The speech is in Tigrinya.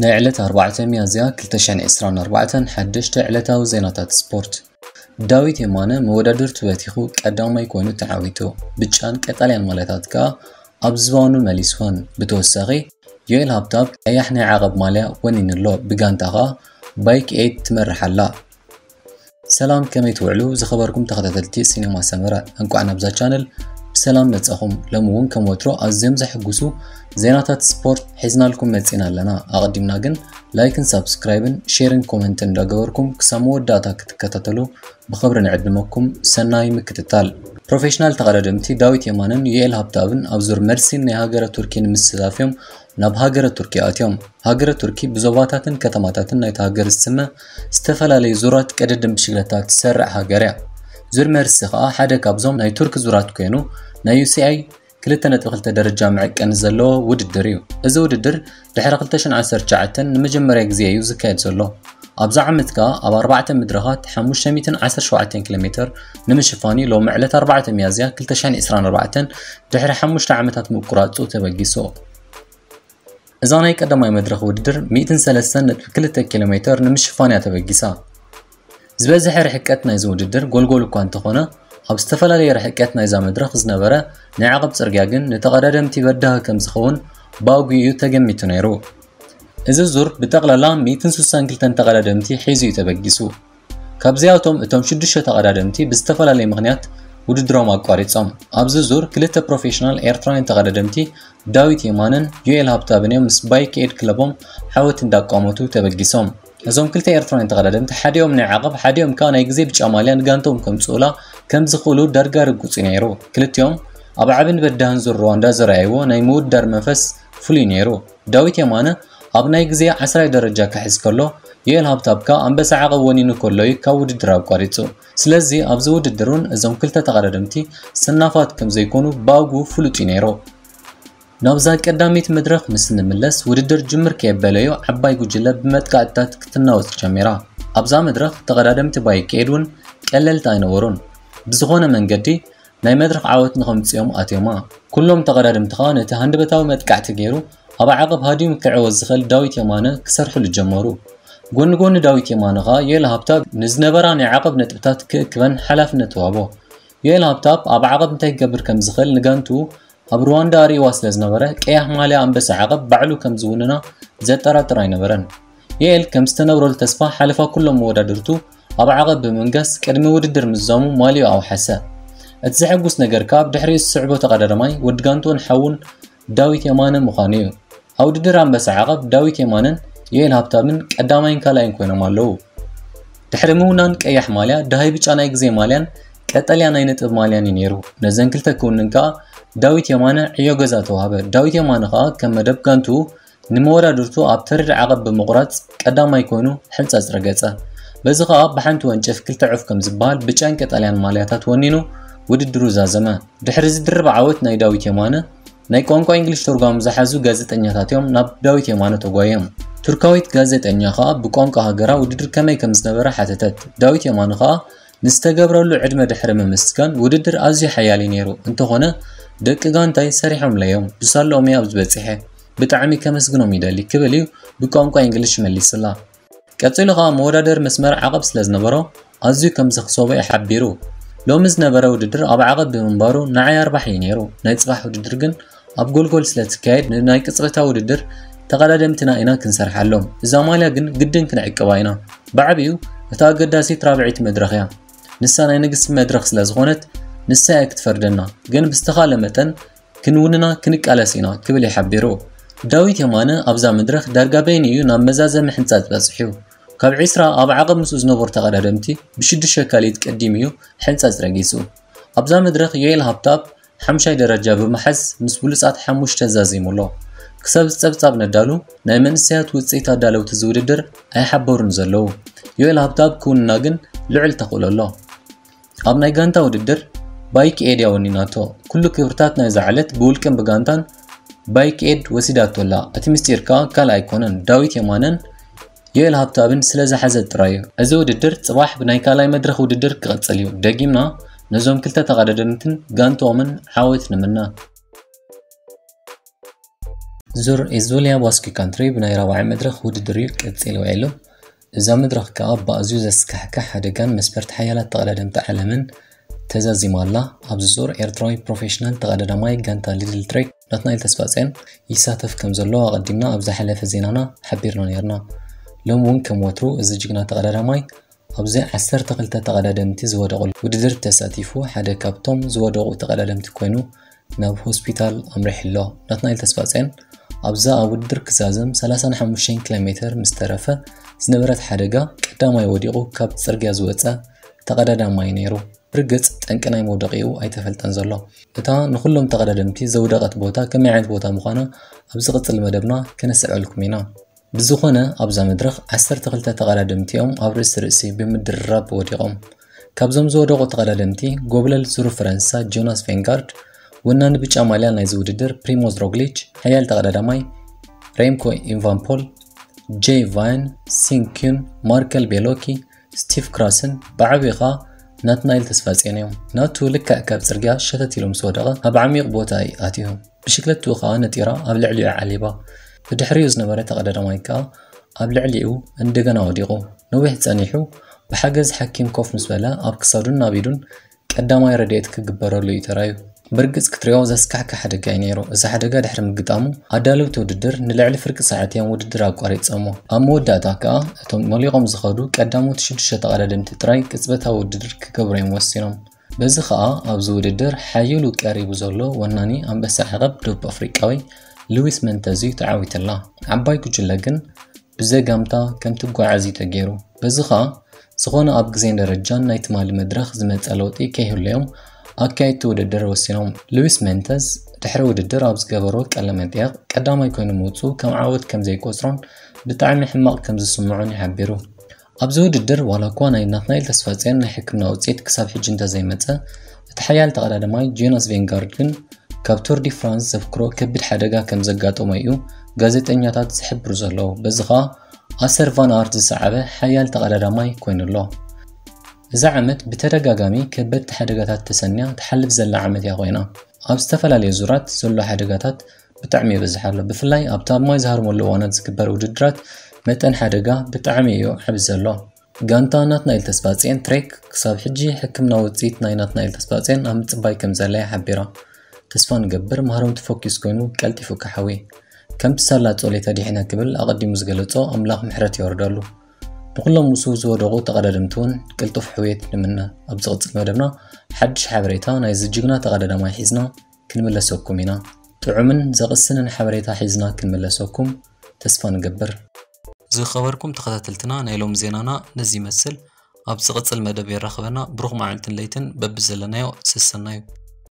ናይ ዕለት ኣርባዕተ ሚያዝያ ክልተ ሽሕን ዕስራን ኣርባዕተን ሓደሽቲ ዕለታዊ ዜናታት ስፖርት። ዳዊት የማነ መወዳድርቱ በቲኹ ቀዳማይ ኮይኑ ተዓዊቱ፣ ብጫን ቀጠልያን ማልያታት ከኣ ኣብ ዝባኑ መሊስወን። ብተወሳኺ ዮኤል ሃብታብ ቀያሕ ናይ ዓቐብ ማልያ ወኒኑ ኣሎ፣ ብጋንታ ከኣ ባይክ ኤድ ትመርሕ ኣላ። ሰላም፣ ከመይ ትውዕሉ ዝኸበርኩም ተኸታተልቲ ሲኔማ ሰመረ? እንቋዕ ናብዛ ቻነል ብሰላም መጻኹም። ሎሚ እውን ከም ወትሮ ኣዝዮም ዘሕጉሱ ዜናታት ስፖርት ሒዝናልኩም መጺና ኣለና። ኣቐዲምና ግን ላይክን ሳብስክራይብን ሼርን ኮመንትን እንዳገበርኩም ክሳብ መወዳእታ ክትከታተሉ ብኽብሪ ንዕድመኩም። ሰናይ ምክትታል። ፕሮፌሽናል ተቐዳደምቲ ዳዊት የማነን ዩኤል ሃብታብን ኣብ ዙር መልሲ ናይ ሃገረ ቱርኪ ንምስታፍ እዮም ናብ ሃገረ ቱርኪ ኣትዮም። ሃገረ ቱርኪ ብዞባታትን ከተማታትን ናይቲ ሃገር ዝስመ ዝተፈላለዩ ዙራት ቅድድም ብሽክለታ ትሰርዕ ሃገር እያ። ዙር መርሲ ከኣ ሓደ ካብዞም ናይ ቱርኪ ዙራት ኮይኑ ናይ ዩ ሲ ኣይ ክልተ ነጥቢ ክልተ ደረጃ መዐቀኒ ዘለዎ ውድድር እዩ። እዚ ውድድር ድሕሪ ክልተ ሽሕን ዓሰርተ ትሽዓተን ንመጀመርያ ግዜ እዩ ዝካየድ ዘሎ። ኣብዚ ዓመት ከኣ ኣብ ኣርባዕተ መድረኻት ሓሙሽተ ሚእትን ዓሰርተ ሸውዓተን ኪሎ ሜትር ንምሽፋን እዩ ሎሚ ዕለት ኣርባዕተ ሚያዝያ ክልተ ሽሕን ዕስራን ኣርባዕተን ድሕሪ ሓሙሽተ ዓመታት ምቁራጹ ተበጊሱ። እዛ ናይ ቀዳማይ መድረኽ ውድድር ሚእትን ሰለስተን ነጥቢ ክልተ ኪሎ ሜትር ንምሽፋን እያ ተበጊሳ። ዝበዝሐ ርሕቀት ናይዚ ውድድር ጎልጎል እኳ እንተኾነ፣ ኣብ ዝተፈላለየ ርሕቀት ናይዛ መድረኽ ዝነበረ ናይ ዓቐብ ጽርግያ ግን ንተቐዳደምቲ በዳሂ ከም ዝኸውን ብኣግኡ እዩ ተገሚቱ ነይሩ። እዚ ዙር ብጠቕላላ ሚእትን ስሳን ክልተን ተቐዳደምቲ ሒዙ እዩ ተበጊሱ። ካብዚኣቶም እቶም ሽዱሽተ ተቐዳደምቲ ብዝተፈላለየ ምኽንያት ውድድሮም ኣቋሪጾም። ኣብዚ ዙር ክልተ ፕሮፌሽናል ኤርትራውያን ተቐዳደምቲ ዳዊት የማነን ዩኤል ሃብታብን እዮም ምስ ባይክ ኤድ ክለቦም ዓወት እንዳቋመቱ ተበጊሶም። እዞም ክልተ ኤርትራውያን ተቐዳደምቲ ሓዲኦም ናይ ዓቐብ ሓዲኦም ከኣ ናይ ግዜ ብጫ ማልያ ንጋንቶም ከምጽኡላ ከም ዝኽእሉ ዳርጋ ርጉጽ እዩ ነይሩ። ክልቲኦም ኣብ ዓብን በዳህን ዙር ሩዋንዳ ዘርኣይዎ ናይ ምውዳር መንፈስ ፍሉይ ነይሩ። ዳዊት የማነ ኣብ ናይ ግዜ ዓስራይ ደረጃ ክሕዝ ከሎ፣ ዩኤል ሃብታብ ከኣ ኣንበሳ ዓቐብ ወኒኑ ከሎ እዩ ካብ ውድድር ኣቋሪጹ። ስለዚ ኣብዚ ውድድር እውን እዞም ክልተ ተቐዳደምቲ ሰናፋት ከም ዘይኮኑ ብኣግኡ ፍሉጥ እዩ ነይሩ። ናብዛ ቀዳመይቲ መድረኽ ምስ እንምለስ፣ ውድድር ጅምር ከየበለዮ ዓባይ ጉጅለ ብመጥቃዕትታት ክትናወጽ ጀሚራ። ኣብዛ መድረኽ ተቐዳደምቲ ባይክ ኤድ እውን ቀለልቲ ኣይነበሩን። ብዝኾነ መንገዲ ናይ መድረኽ ዓወት ንኸምጽኦም ኣትዮማ። ኩሎም ተቐዳደምቲ ኸኣ ነቲ ሃንደበታዊ መጥቃዕቲ ገይሩ ኣብ ዓቐብ ሃዲሙ ክዕወት ዝኽእል ዳዊት የማነ ክሰርሕሉ ጀመሩ። ጎኒ ጎኒ ዳዊት የማነ ኸኣ ዮኤል ሃብታብ ንዝነበራ ናይ ዓቐብ ነጥብታት ክእክበን ሓላፍነት ወሃቦ። ዮኤል ሃብታብ ኣብ ዓቐብ እንታይ ክገብር ከም ዝኽእል ንጋንቱ ኣብ ሩዋንዳ ኣርእይዋ ስለ ዝነበረ፣ ቀያሕ ማልያ ኣንበሳ ዓቐብ ባዕሉ ከም ዝውንና ዘጠራጥር ኣይነበረን። ዮኤል ከም ዝተነብረሉ ተስፋ ሓለፋ ኩሎም መወዳድርቱ ኣብ ዓቐብ ብምንጋስ ቅድሚ ውድድር ምዝዛሙ ማልያኡ ኣውሓሰ። እቲ ዘሐጉስ ነገር ከኣ ብድሕሪኡ ዝስዕቦ ተቐዳዳማይ ወዲ ጋንቱኡን ሓዉን ዳዊት የማነ ምዃኑ እዩ። ኣብ ውድድር ኣንበሳ ዓቐብ ዳዊት የማነን ዮኤል ሃብታምን ቀዳማይን ካልኣይን ኮይኖም ኣለዉ። ድሕሪ ምውናን ቀያሕ ማልያ፣ ደሃይ ብጫ ናይ ግዜ ማልያን ቀጠልያ ናይ ነጥብ ማልያን እዩ ነይሩ። ነዘን ክልተ ክውንን ከኣ ዳዊት የማነ ዕዮ ገዛ ተዋህበ። ዳዊት የማነ ከኣ ከም መደብ ጋንትኡ ንመወዳድርቱ ኣብ ተሪር ዓቐብ ብምቑራጽ ቀዳማይ ኮይኑ ሕንጻጽ ረገጸ። በዚ ከኣ ብሓንቲ ወንጨፍ ክልተ ዑፍ ከም ዝበሃል ብጫን ቀጠልያን ማልያታት ወኒኑ ውድድሩ ዛዘመ። ድሕሪ እዚ ድርብ ዓወት ናይ ዳዊት የማነ፣ ናይ ቋንቋ እንግሊሽ ተርጓሚ ዝሓዙ ጋዜጠኛታት እዮም ናብ ዳዊት የማነ ተጓዮም። ቱርካዊት ጋዜጠኛ ከኣ ብቋንቋ ሃገራ ውድድር ከመይ ከም ዝነበረ ሓተተት። ዳዊት የማነ ከኣ ንዝተገብረሉ ዕድመ ድሕሪ ምምስጋን፣ ውድድር ኣዝዩ ሓያል እዩ ነይሩ፣ እንተኾነ ደቂ ጋንታይ ሰሪሖምለይ እዮም፣ ብሳልኦም እየ ኣብዚ በጺሐ፣ ብጣዕሚ ከመስግኖም ይደሊ ክብል እዩ ብቋንቋ እንግሊሽ መሊስላ። ቀጺሉ ከኣ መወዳደሪ መስመር ዓቐብ ስለ ዝነበሮ ኣዝዩ ከም ዘኽሰቦ እዩ ሓቢሩ። ሎሚ ዝነበረ ውድድር ኣብ ዓቐብ ብምንባሩ ንዓይ ኣርባሒ እዩ ነይሩ። ናይ ጽባሕ ውድድር ግን ኣብ ጎልጎል ስለ ዝካየድ ንናይ ቅጽበታዊ ውድድር ተቐዳደምትና ኢና ክንሰርሓሎም። እዛ ማልያ ግን ግድን ክንዕቅባ ኢና። ብዓቢኡ እታ ኣገዳሲት ራብዐይቲ መድረኽ እያ። ንሳ ናይ ንግስቲ መድረኽ ስለ ዝኾነት ንሳ እያ ክትፈርደና። ግን ብዝተኻለ መጠን ክንውንና ክንቃለስ ኢና ክብል እዩ ሓቢሩ። ዳዊት የማነ ኣብዛ መድረኽ ዳርጋ በይኑ እዩ ናብ መዛዘሚ ሕንጻጽ በጺሑ። ካብ ዕስራ ኣብ ዓቐብ ምስኡ ዝነበሩ ተቐዳደምቲ ብሽዱሽተ ካልኢት ቀዲሙ እዩ ሕንጻጽ ረጊጹ። ኣብዛ መድረኽ ዮኤል ሃብታብ ሓምሻይ ደረጃ ብምሓዝ ምስ ብሉጻት ሓሙሽተ ዛዚሙ ኣሎ። ክሳብ ዝጸብጻብ ነዳሉ ናይ መንእሰያት ውጽኢት ኣዳለውቲ እዚ ውድድር ኣይሓበሩን ዘለዉ። ዮኤል ሃብታብ ክውንና ግን ልዑል ተኽእሎ ኣሎ። ኣብ ናይ ጋንታ ውድድር ባይክ ኤድ እያ ወኒናቶ። ኩሉ ክብርታት ናይዛ ዕለት ብውልቅን ብጋንታን ባይክ ኤድ ወሲዳቶ ኣላ። እቲ ምስጢር ከኣ ካልእ ኣይኮነን፣ ዳዊት የማነን ዮኤል ሃብታብን ስለ ዝሓዘት ጥራይ እዩ። እዚ ውድድር ጽባሕ ብናይ ካልኣይ መድረኽ ውድድር ክቕጽል እዩ። ደጊምና ነዞም ክልተ ተቐዳደምትን ጋንትኦምን ዓወት ንምነ። ዙር ኤዝዶሊያ ባስኪ ካንትሪ ብናይ ራብዓይ መድረኽ ውድድር እዩ ቀጺሉ ውዒሉ። እዛ መድረኽ ከኣ ብኣዝዩ ዘስካሕክሕ ሓደጋን መስፈርቲ ሓያላት ተቐዳደምቲ ዓለምን ተዛዚማ ኣላ። ኣብዚ ዙር ኤርትራዊ ፕሮፌሽናል ተቐዳዳማይ ጋንታ ሊድል ትሬክ ናትናኤል ተስፋጽዮን ይሳተፍ ከም ዘሎ ኣቐዲምና ኣብ ዝሓለፈ ዜናና ሓቢርና ነይርና። ሎም እውን ከም ወትሩ እዚ ጅግና ተቐዳዳማይ ኣብዚ ዓሰርተ ክልተ ተቐዳደምቲ ዝወደቑሉ ውድድር ተሳቲፉ ሓደ ካብቶም ዝወደቑ ተቐዳደምቲ ኮይኑ ናብ ሆስፒታል ኣምሪሑ ኣሎ። ናትናኤል ተስፋጽዮን ኣብዛ ኣብ ውድድር ክዛዘም ሰላሳን ሓሙሽተን ኪሎ ሜትር ምስ ተረፈ ዝነበረት ሓደጋ ቀዳማይ ወዲቑ ካብ ጽርግያ ዝወጸ ተቐዳዳማይ ነይሩ። ብርግጽ ጠንቂ ናይ መውደቂኡ ኣይተፈልጠን ዘሎ። እታ ንኹሎም ተቐዳደምቲ ዘውደቐት ቦታ ከመይ ዓይነት ቦታ ምዃና ኣብ ዝቕጽል መደብና ከነስዕበልኩም ኢና። ብዝኾነ ኣብዛ መድረኽ ዓሰርተ ክልተ ተቐዳደምቲ እዮም ኣብ ርእሲ ርእሲ ብምድርራብ ወዲቖም። ካብዞም ዝወደቑ ተቐዳደምቲ ጎብለል ዙር ፈረንሳ ጆናስ ቬንጋርድ፣ ወናኒ ብጫ ማልያ ናይዚ ውድድር ፕሪሞዝ ሮግሊች፣ ሓያል ተቐዳዳማይ ሬምኮ ኢቫንፖል፣ ጄይ ቫን፣ ሲንኪዩን፣ ማርከል ቤሎኪ፣ ስቲቭ ክራስን ብዓብዩ ኸኣ ናትናኤል ተስፋጽዮን እዮም። ናቱ ልክዕ ካብ ጽርግያ ሸተት ኢሉ ምስ ወደቐ ኣብ ዓሚቕ ቦታ እዩ ኣትዩ። ብሽክለትኡ ኸኣ ነጢራ ኣብ ልዕሊኡ ዓሊባ። ብድሕሪኡ ዝነበረ ተቐዳዳማይ ከኣ ኣብ ልዕሊኡ እንደገና ወዲቑ። ነዊሕ ጸኒሑ ብሓገዝ ሓኪም ኮፍ ምስ በለ ኣብ ክሳዱን ኣብ ኢዱን ቀዳማይ ረድኤት ክግበረሉ እዩ ተራዩ። ብርግጽ ክትሪኦ ዘስካሕክሕ ሓደጋ እዩ ነይሩ። እዚ ሓደጋ ድሕሪ ምግጣሙ ኣዳለውቲ ውድድር ንልዕሊ ፍርቂ ሰዓት እዮም ውድድር ኣቋሪጾሞ። ኣብ መወዳእታ ከኣ እቶም መሊቖም ዝኸዱ ቀዳሞት ሽዱሽተ ተቐዳደምቲ ጥራይ ቅጽበታዊ ውድድር ክገብሩ እዮም ወሲኖም። በዚ ኸኣ ኣብዚ ውድድር ሓይሉ ቀሪቡ ዘሎ ወናኒ ኣንበሳ ዓቐብ ደቡብ ኣፍሪቃዊ ሉዊስ መንተዝ እዩ ተዓዊትላ። ዓባይ ጉጅለ ግን ብዘጋምታ ከም ትጓዓዝ እዩ ተገይሩ። በዚ ኸኣ ዝኾነ ኣብ ግዜን ደረጃን ናይ ትማሊ መድረኽ ዝመጸ ለውጢ ከይህሉ እዮም ኣካየድቲ ውድድር ወሲኖም። ሉዊስ መንተዝ ድሕሪ ውድድር ኣብ ዝገበሮ ቃለ መጠይቕ ቀዳማይ ኮይኑ ምውጽኡ ከም ዓወት ከም ዘይቆጽሮን ብጣዕሚ ሕማቕ ከም ዝስምዖን እዩ ሓቢሩ። ኣብዚ ውድድር ዋላ እኳ ናይ ናትናኤል ተስፋጽዮን ናይ ሕክምና ውጽኢት ክሳብ ሕጂ እንተዘይመጸ፣ እቲ ሓያል ተቐዳዳማይ ጆናስ ቬንጋርድ ግን ካብ ቱር ዲ ፍራንስ ዘፍክሮ ከቢድ ሓደጋ ከም ዘጋጠሞ እዩ ጋዜጠኛታት ዝሕብሩ ዘለዉ። በዚ ኸኣ ኣሰር ቫን ኣርት ዝሰዓበ ሓያል ተቐዳዳማይ ኮይኑ ኣሎ። እዛ ዓመት ብተደጋጋሚ ከበድቲ ሓደጋታት ተሰንያ ትሓልፍ ዘላ ዓመት እያ ኮይና። ኣብ ዝተፈላለዩ ዙራት ዘሎ ሓደጋታት ብጣዕሚ ይበዝሕ ኣሎ። ብፍላይ ኣብቲ ኣብ ማይ ዝሃርመሉ እዋናት ዝግበር ውድድራት መጠን ሓደጋ ብጣዕሚ እዩ ዓቢ ዘሎ። ጋንታ ናትናኤል ተስፋጽዮን ትሬክ ክሳብ ሕጂ ሕክምና ውጽኢት ናይ ናትናኤል ተስፋጽዮን ኣብ ምጽባይ ከም ዘላ እያ ሓቢራ። ተስፋ ንገብር ማህረምቲ ፎኪስ ኮይኑ ቀልጢፉ ክሓዊ። ከምቲ ሳላ ጾሌተ ዲሒነ ክብል ኣቐዲሙ ዝገለጾ ኣምላኽ ምሕረት የወርደሉ። ንኹሎም ምስኡ ዝወደቑ ተቐዳደምቲ እውን ቅልጡፍ ሕውየት ንምነ። ኣብ ዝቕጽል መደብና ሓድሽ ሓበሬታ ናይዚ ጅግና ተቐዳዳማይ ሒዝና ክንምለሰኩም ኢና። ጥዑምን ዘቕስንን ሓበሬታ ሒዝና ክንምለሰኩም ተስፋ ንገብር። ዝኸበርኩም ተኸታተልትና ናይ ሎም ዜናና ነዚ ይመስል። ኣብ ዝቕጽል መደብ የራኽበና። ብሩኽ መዓልትን ለይትን በብዘለናዮ ሰሰናዩ።